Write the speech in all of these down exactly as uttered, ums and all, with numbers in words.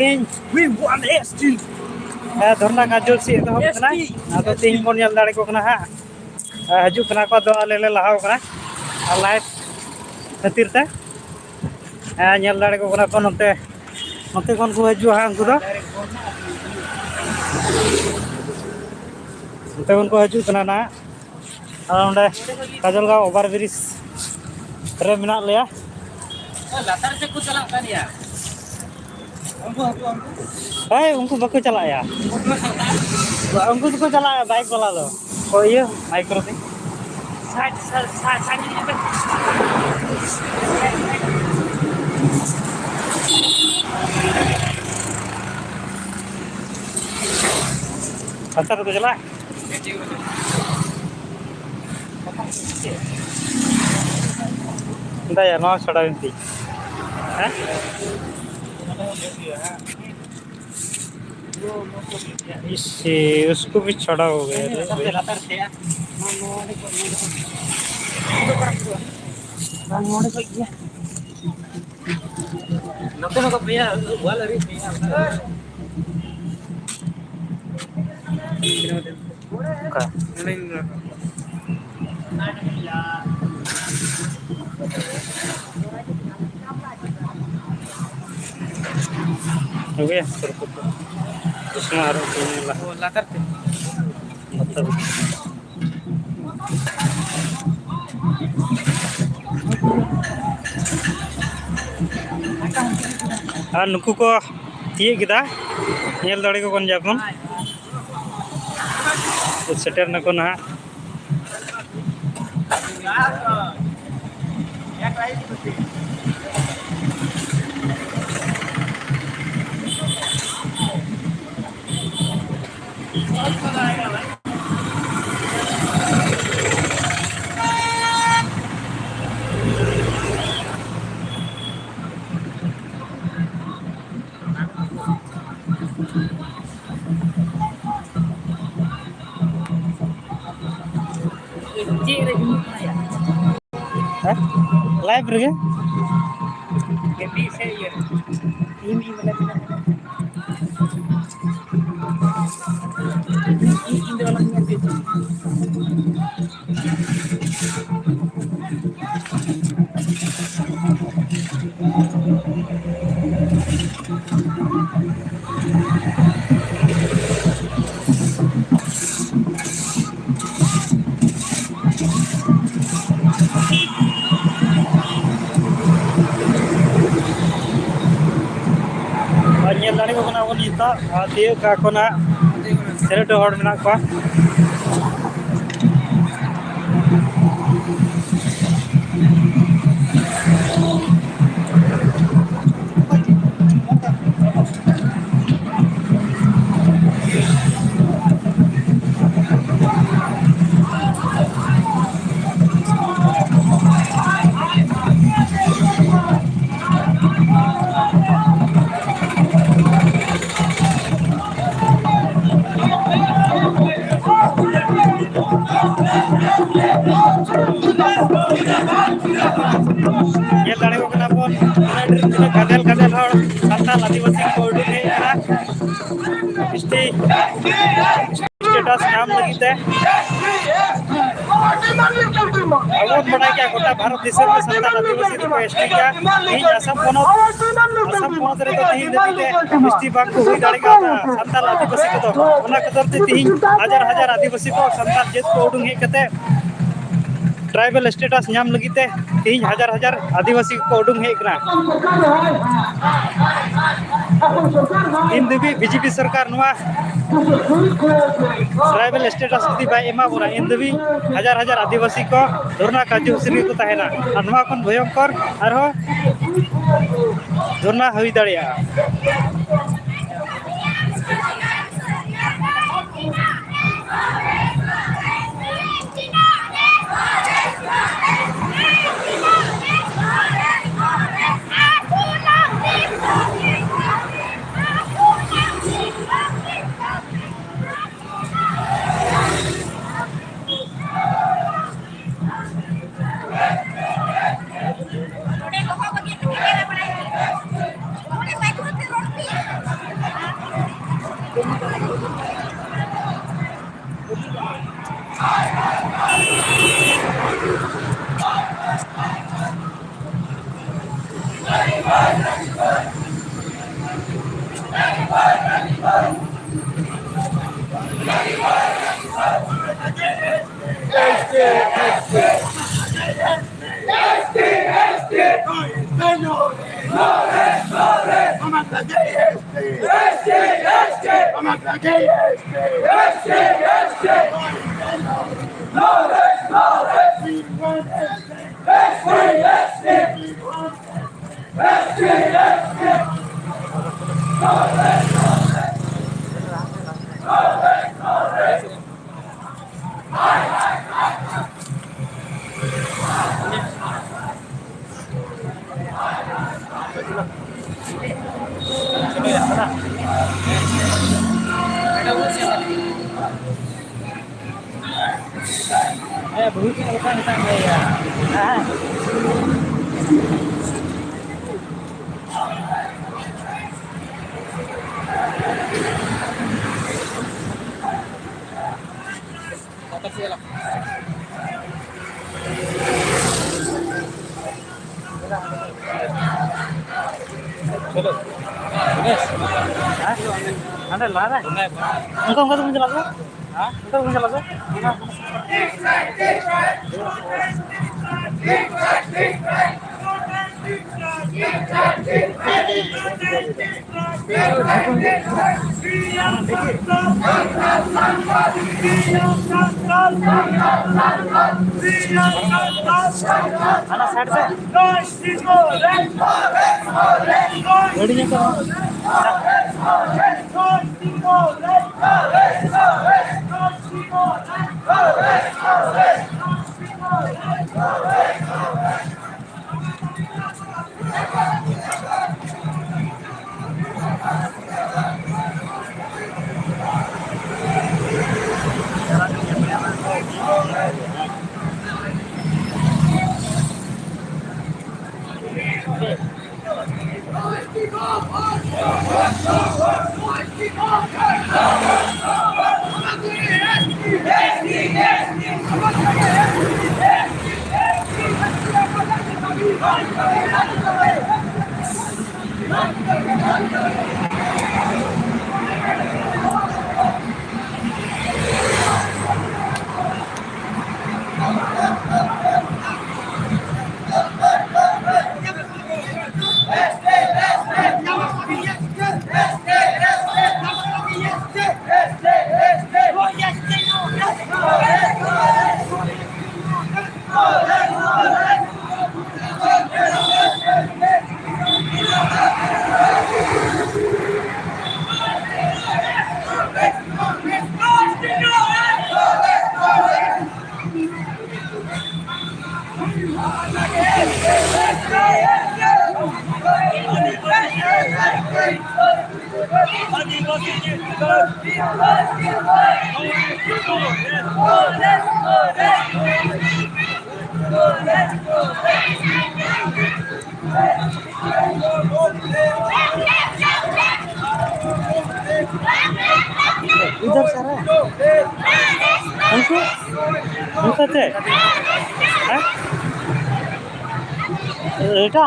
ᱛᱮᱦᱮᱧ ᱫᱷᱚᱨᱱᱟ ᱠᱟᱨᱡᱚᱥᱩᱪᱤ ᱮᱛᱚᱦᱚᱵ ᱠᱟᱱᱟ᱾ ᱟᱫᱚ ᱛᱮᱦᱮᱧ ᱵᱚᱱ ᱧᱮᱞ ᱫᱟᱲᱮ ᱠᱚ ᱠᱟᱱᱟ ᱦᱟᱸᱜ, ᱦᱤᱡᱩᱜ ᱠᱟᱱᱟ ᱠᱚ᱾ ᱟᱫᱚ ᱟᱞᱮ ᱞᱮ ᱞᱟᱦᱟᱣ ᱠᱟᱱᱟ ᱟᱨ ᱞᱟᱭᱤᱴ ᱠᱷᱟᱹᱛᱤᱨ ᱛᱮ᱾ ᱦᱮᱸ, ᱧᱮᱞ ᱫᱟᱲᱮ ᱠᱚ ᱠᱟᱱᱟ ᱠᱚ ᱱᱚᱛᱮ, ᱱᱚᱛᱮ ᱠᱷᱚᱱ ᱠᱚ ᱦᱤᱡᱩᱜᱼᱟ ᱦᱟᱸᱜ ᱩᱱᱠᱩ ᱫᱚ᱾ ᱱᱚᱛᱮ ᱠᱷᱚᱱ ᱠᱚ ᱦᱤᱡᱩᱜ ᱠᱟᱱᱟ ᱱᱟᱦᱟᱜ᱾ ᱟᱨ ᱚᱸᱰᱮ ᱠᱟᱡᱚᱞᱜᱟᱸᱣ ᱳᱵᱷᱟᱨ ᱵᱨᱤᱡᱽ ᱨᱮ ᱢᱮᱱᱟᱜ ᱞᱮᱭᱟ᱾ ᱞᱟᱛᱟᱨ ᱥᱮᱫ ᱠᱚ ᱪᱟᱞᱟᱜ ᱠᱟᱱ ᱜᱮᱭᱟ᱾ ᱦᱳᱭ, ᱩᱱᱠᱩ ᱵᱟᱠᱚ ᱪᱟᱞᱟᱜᱼᱟ᱾ ᱩᱱᱠᱩ ᱫᱚᱠᱚ ᱪᱟᱞᱟᱜᱼᱟ ᱵᱟᱭᱤᱠ ᱵᱟᱞᱟ ᱫᱚ᱾ ᱦᱳᱭ, ᱤᱭᱟᱹ, ᱢᱟᱭᱤᱠᱨᱳ ᱛᱮ᱾ ᱞᱟᱛᱟᱨ ᱨᱮᱠᱚ ᱪᱟᱞᱟᱜᱼᱟ᱾ ᱫᱟᱭᱟ, ᱱᱚᱣᱟ ᱪᱷᱟᱰᱟᱣ ᱤᱧ ᱛᱤᱧ᱾ ᱦᱮᱸ? इस, उसको भी चढ़ा हो गया रे भाई। ᱱᱚᱛᱮ ᱱᱚᱠᱟ ᱵᱚᱭᱦᱟ, ᱚᱣᱟᱞ ᱟᱹᱣᱨᱤ ᱵᱚᱭᱦᱟ᱾ ᱚᱠᱟ? ᱟᱹᱜᱩᱭᱟ, ᱥᱩᱨ ᱠᱚ᱾ ᱪᱚᱥᱢᱟ ᱟᱨ ᱩᱱᱠᱩ ᱧᱮᱞᱟ᱾ ᱚ, ᱞᱟᱛᱟᱨ ᱛᱮ᱾ ᱞᱟᱛᱟᱨ᱾ ᱟᱨ ᱱᱩᱠᱩ ᱠᱚ ᱛᱤᱭᱳᱜ ᱠᱮᱫᱟ, ᱧᱮᱞ ᱫᱟᱲᱮ ᱠᱚ ᱠᱟᱱ ᱜᱮᱭᱟ ᱵᱚᱱ᱾ ᱥᱮᱴᱮᱨ ᱱᱟᱠᱚ ᱱᱟᱦᱟᱜ᱾ ᱪᱮᱫ ᱨᱮ ᱦᱩᱭᱩᱜ ᱠᱟᱱᱟ ᱭᱟ? ᱦᱮᱸ? ᱞᱟᱭᱤᱵᱷ ᱨᱮᱜᱮ? ᱠᱟᱹᱴᱤᱡ ᱥᱮ ᱤᱭᱟᱹ ᱨᱮ? ᱤᱧ, ᱤᱧ ᱵᱚᱞᱮ ᱟᱨ ᱧᱮᱞ ᱫᱟᱲᱮᱭᱟᱠᱚ ᱠᱟᱱᱟ ᱵᱚᱱ ᱱᱤᱛᱚᱜ, ᱟᱨ ᱛᱤᱭᱳᱜ ᱠᱟᱜ ᱠᱚ ᱱᱟᱜ ᱥᱮᱞᱮᱫ ᱦᱚᱲ ᱢᱮᱱᱟᱜ ᱠᱚᱣᱟ᱾ ᱧᱮᱞ ᱫᱟᱲᱮᱭᱟᱠᱚ ᱠᱟᱱᱟ ᱵᱚᱱ, ᱛᱤᱱᱟᱹᱜ ᱰᱷᱮᱨ, ᱛᱤᱱᱟᱹᱜ ᱜᱟᱫᱮᱞ ᱜᱟᱫᱮᱞ ᱦᱚᱲ ᱥᱟᱱᱛᱟᱲ ᱟᱹᱫᱤᱵᱟᱹᱥᱤ ᱠᱚ ᱩᱰᱩᱠ ᱦᱮᱡ ᱟᱠᱟᱱᱟ᱾ ᱮᱥ ᱴᱤ ᱥᱴᱮᱴᱟᱥ ᱧᱟᱢ ᱞᱟᱹᱜᱤᱫ ᱛᱮ᱾ ᱟᱵᱚ ᱵᱚᱱ ᱵᱟᱰᱟᱭ ᱜᱮᱭᱟ, ᱜᱚᱴᱟ ᱵᱷᱟᱨᱚᱛ ᱫᱤᱥᱚᱢ ᱨᱮ ᱥᱟᱱᱛᱟᱲ ᱟᱹᱫᱤᱵᱟᱹᱥᱤ ᱫᱚᱠᱚ ᱮᱥ ᱴᱤ ᱜᱮᱭᱟ᱾ ᱛᱮᱦᱤᱧ ᱟᱥᱟᱢ ᱯᱚᱱᱚᱛ, ᱟᱥᱟᱢ ᱯᱚᱱᱚᱛ ᱨᱮᱫᱚ ᱛᱮᱦᱤᱧ ᱫᱷᱟᱹᱵᱤᱡ ᱛᱮ ᱮᱥ ᱴᱤ ᱵᱟᱝ ᱠᱚ ᱦᱩᱭ ᱫᱟᱲᱮ ᱠᱟᱣᱫᱟ ᱥᱟᱱᱛᱟᱲ ᱟᱹᱫᱤᱵᱟᱹᱥᱤ ᱠᱚᱫᱚ᱾ ᱚᱱᱟ ᱠᱷᱟᱹᱛᱤᱨ ᱛᱮ ᱛᱮᱦᱤᱧ ᱦᱟᱡᱟᱨ ᱦᱟᱡᱟᱨ ᱟᱹᱫᱤᱵᱟᱹᱥᱤ ᱠᱚ, ᱥᱟᱱᱛᱟᱲ ᱡᱟᱹᱛ ᱠᱚ ᱩᱰᱩᱝ ᱦᱮᱡ ᱠᱟᱛᱮ ᱴᱨᱟᱭᱵᱟᱞ ᱥᱴᱮᱴᱟᱥ ᱧᱟᱢ ᱞᱟᱹᱜᱤᱫ ᱛᱮ ᱛᱮᱦᱤᱧ ᱦᱟᱡᱟᱨ ᱦᱟᱡᱟᱨ ᱟᱹᱫᱤᱵᱟᱹᱥᱤ ᱠᱚᱠᱚ ᱩᱰᱩᱝ ᱦᱮᱡ ᱠᱟᱱᱟ᱾ ᱛᱤᱱ ᱫᱷᱟᱹᱵᱤᱡ ᱵᱤ ᱡᱮ ᱯᱤ ᱥᱚᱨᱠᱟᱨ ᱱᱚᱣᱟ ᱴᱨᱟᱭᱵᱟᱞ ᱥᱴᱮᱴᱟᱥ ᱡᱩᱫᱤ ᱵᱟᱭ ᱮᱢᱟ ᱵᱚᱱᱟ, ᱤᱱ ᱫᱷᱟᱹᱵᱤᱡ ᱦᱟᱡᱟᱨ ᱦᱟᱡᱟᱨ ᱟᱹᱫᱤᱵᱟᱹᱥᱤ ᱠᱚ ᱫᱷᱚᱨᱱᱟ ᱠᱟᱨᱡᱚᱥᱩᱪᱤ ᱨᱮᱠᱚ ᱛᱟᱦᱮᱱᱟ᱾ ᱟᱨ ᱱᱚᱣᱟ ᱠᱷᱚᱱ ᱵᱷᱚᱭᱚᱝᱠᱚᱨ ᱟᱨᱦᱚᱸ ᱫᱷᱚᱨᱱᱟ ᱦᱩᱭ ᱫᱟᱲᱮᱭᱟᱜᱼᱟ᱾ ᱦᱮᱸ? ᱦᱟᱸᱰᱮ ᱞᱟᱦᱟ ᱨᱮ? ᱚᱱᱠᱟ, ᱚᱱᱠᱟ ᱛᱮᱵᱚᱱ ᱪᱟᱞᱟᱜ ᱠᱟᱱᱟ᱾ ᱦᱮᱸ? ᱚᱱᱠᱟ ᱛᱮᱵᱚᱱ ᱪᱟᱞᱟᱜ ᱠᱟᱱᱟ᱾ ᱦᱟᱱᱟ side ᱥᱮᱫ᱾ ᱜᱟᱹᱰᱤ ᱧᱮᱞ ᱠᱚᱢ᱾ इधर सर है। उनको, उनको थे? हैं? बेटा।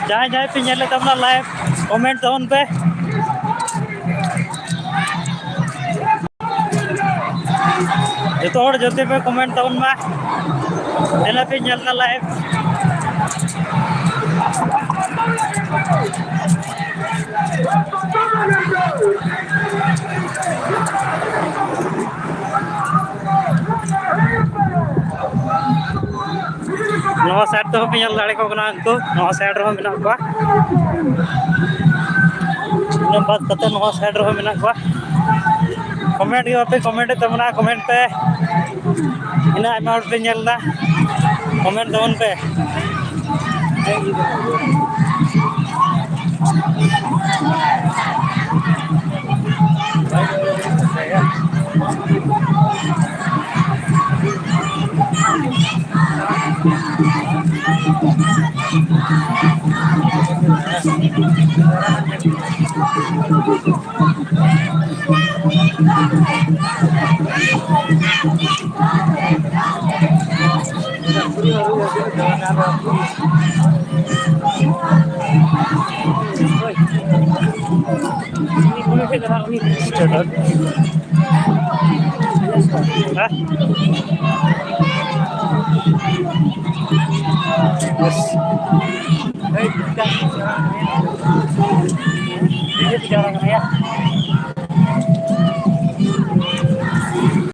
ᱡᱟᱦᱟᱸᱭ ᱡᱟᱦᱟᱸᱭ ᱯᱮ ᱧᱮᱞᱮᱫ ᱛᱟᱵᱚᱱᱟ ᱞᱟᱭᱤᱵᱷ, ᱠᱚᱢᱮᱱᱴ ᱛᱟᱵᱚᱱ ᱯᱮ᱾ ᱡᱚᱛᱚ ᱦᱚᱲ ᱡᱟᱛᱮ ᱯᱮ ᱠᱚᱢᱮᱱᱴ ᱛᱟᱵᱚᱱ ᱢᱟ᱾ ᱫᱮᱞᱟ ᱯᱮ ᱧᱮᱞ ᱫᱟ ᱞᱟᱭᱤᱵᱷ᱾ ᱱᱚᱣᱟ ᱥᱟᱭᱤᱰ ᱛᱮᱦᱚᱸ ᱯᱮ ᱧᱮᱞ ᱫᱟᱲᱮ ᱠᱚ ᱠᱟᱱᱟ, ᱩᱱᱠᱩ ᱱᱚᱣᱟ ᱥᱟᱭᱤᱰ ᱨᱮᱦᱚᱸ ᱢᱮᱱᱟᱜ ᱠᱚᱣᱟ᱾ ᱤᱱᱟᱹ ᱵᱟᱫ ᱠᱟᱛᱮ ᱱᱚᱣᱟ ᱥᱟᱭᱤᱰ ᱨᱮᱦᱚᱸ ᱢᱮᱱᱟᱜ ᱠᱚᱣᱟ᱾ ᱠᱚᱢᱮᱱᱴ ᱜᱮ ᱵᱟᱯᱮ ᱠᱚᱢᱮᱱᱴ ᱮᱫ ᱛᱟᱵᱚᱱᱟ, ᱠᱚᱢᱮᱱᱴ ᱯᱮ᱾ ᱤᱱᱟᱹ ᱟᱭᱢᱟ ᱦᱚᱲ ᱯᱮ ᱧᱮᱞ ᱮᱫᱟ, ᱠᱚᱢᱮᱱᱴ ᱛᱟᱵᱚᱱ ᱯᱮ᱾ ᱦᱮᱸ? ᱵᱮᱥ᱾ ᱤᱭᱟᱹ ᱯᱮ ᱡᱟᱣᱨᱟ ᱠᱟᱱᱟ ᱭᱟ?